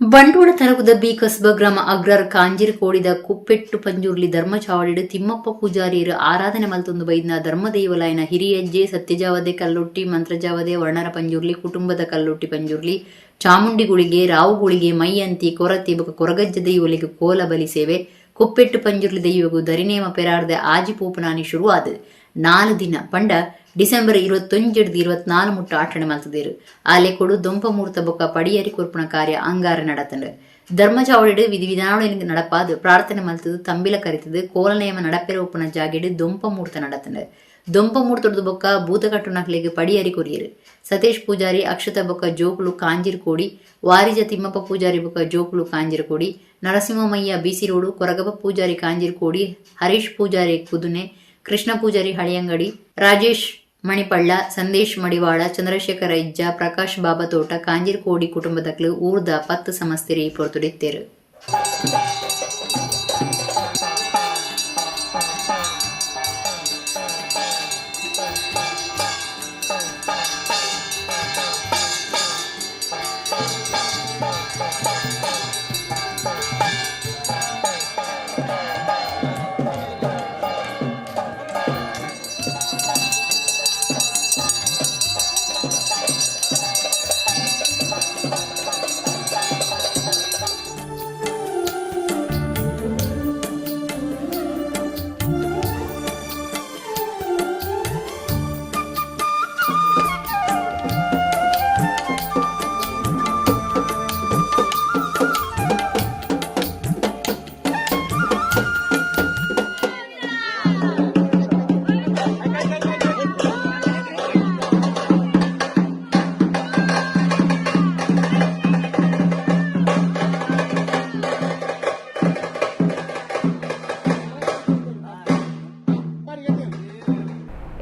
ಬಂಟ್ವಾಳ ತಾಲೂಕುದ ಬಿ ಕಸ್ಬಾ ಗ್ರಾಮ ಅಗ್ರಾರ್ ಕಾಂಜಿರ್ಕೋಡಿದ ಕುಪ್ಪೆಟ್ಟು ಪಂಜುರ್ಲಿ ಧರ್ಮಚಾವಡಿಡು ತಿಮ್ಮಪ್ಪ ಪೂಜಾರಿಯರು ಆರಾಧನೆ ಮಲ್ತೊಂದು ಬೈದ್ನ ಧರ್ಮದೈವಲಾಯನ ಹಿರಿಯಜ್ಜೆ ಸತ್ಯಜಾವದೆ ಕಲ್ಲೊಟ್ಟಿ ಮಂತ್ರಜಾವದೆ ವರ್ಣರ ಪಂಜುರ್ಲಿ ಕುಟುಂಬದ ಕಲ್ಲೊಟ್ಟಿ ಪಂಜುರ್ಲಿ ಚಾಮುಂಡಿಗುಳಿಗೆ ರಾವುಗುಳಿಗೆ ಮೈಯಂತಿ ಕೊರತಿ ಬೊಕ ಕೊರಗಜ್ಜ ದೈವಲಿಗೆ ಕೋಲ ಬಲಿ ಸೇವೆ ಕುಪ್ಪೆಟ್ಟು ಪಂಜುರ್ಲಿ ದೈವಗು ದರಿನೇಮ ಪೆರಾರ್ದೆ ಆಜಿ ಪೋಪನಾನಿ ಶುರುವಾದ 4 ದಿನ ಪಂಡ ಡಿಸೆಂಬರ್ 21 24 ಮುಟ್ಟ ಆಚರಣೆ ಮಲ್ತದೇರು. ಆಲೆ ಕೊಡು ದೊಂಪ ಮೂರ್ತ ಬೊಕ್ಕ ಪಡಿಯರಿ ಕೊರ್ಪುಣ ಕಾರ್ಯ ಅಂಗಾರ ನಡತಂಡು. ಧರ್ಮಚಾವಡಿಡು ವಿಧಿ ವಿಧಾನಗಳು ನಡಪಾದು ಪ್ರಾರ್ಥನೆ ಮಲ್ತದು ತಂಬಿಲ ಕರಿತದು ಕೋಲನೇಮ ನಡಪೆರ ಒಪ್ಪುನ ಜಾಗೆಡು ದೊಂಪ ಮೂರ್ತ ನಡತಂಡು. ದೊಂಪ ಮೂರ್ತೊಡ್ದು ಬೊಕ್ಕ ಭೂತಕಟ್ಟು ನಕ್ಲೆಗ್ ಪಡಿಯರಿ ಕೊರಿಯರು. ಸತೀಶ್ ಪೂಜಾರಿ ಅಕ್ಷತ ಬೊಕ್ಕ ಜೋಕುಲು ಕಾಂಜಿರ್ಕೋಡಿ, ವಾರಿಜ ತಿಮ್ಮಪ್ಪ ಪೂಜಾರಿ ಬೊಕ್ಕ ಜೋಕುಲು ಕಾಂಜಿರ್ಕೋಡಿ, ನರಸಿಂಹಮಯ್ಯ ಬಿಸಿ ರೋಡು, ಕೊರಗಪ್ಪ ಪೂಜಾರಿ ಕಾಂಜಿರ್ಕೋಡಿ, ಹರೀಶ್ ಪೂಜಾರಿ ಕುದುನೆ, ಕೃಷ್ಣ ಪೂಜಾರಿ ಹಳಿಯಂಗಡಿ, ರಾಜೇಶ್ ಮಣಿಪಳ್ಳ, ಸಂದೇಶ್ ಮಡಿವಾಳ, ಚಂದ್ರಶೇಖರ ಇಜ್ಜ, ಪ್ರಕಾಶ್ ಬಾಬತೋಟ, ಕಾಂಜಿರ್ಕೋಡಿ ಕುಟುಂಬದಕ್ಲು ಊರ್ದ 10 ಸಮಸ್ತಿರಿ ಪೊರ್ತುಡಿತ್ತೇರು.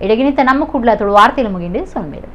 ಇಡಗಿನಿತ ನಮ್ಮ ಕುಡ್ಲ ತುಳು ವಾರ್ತೆಲು ಮುಗಿಂಡು ಸೊನ್ಮೇಲು.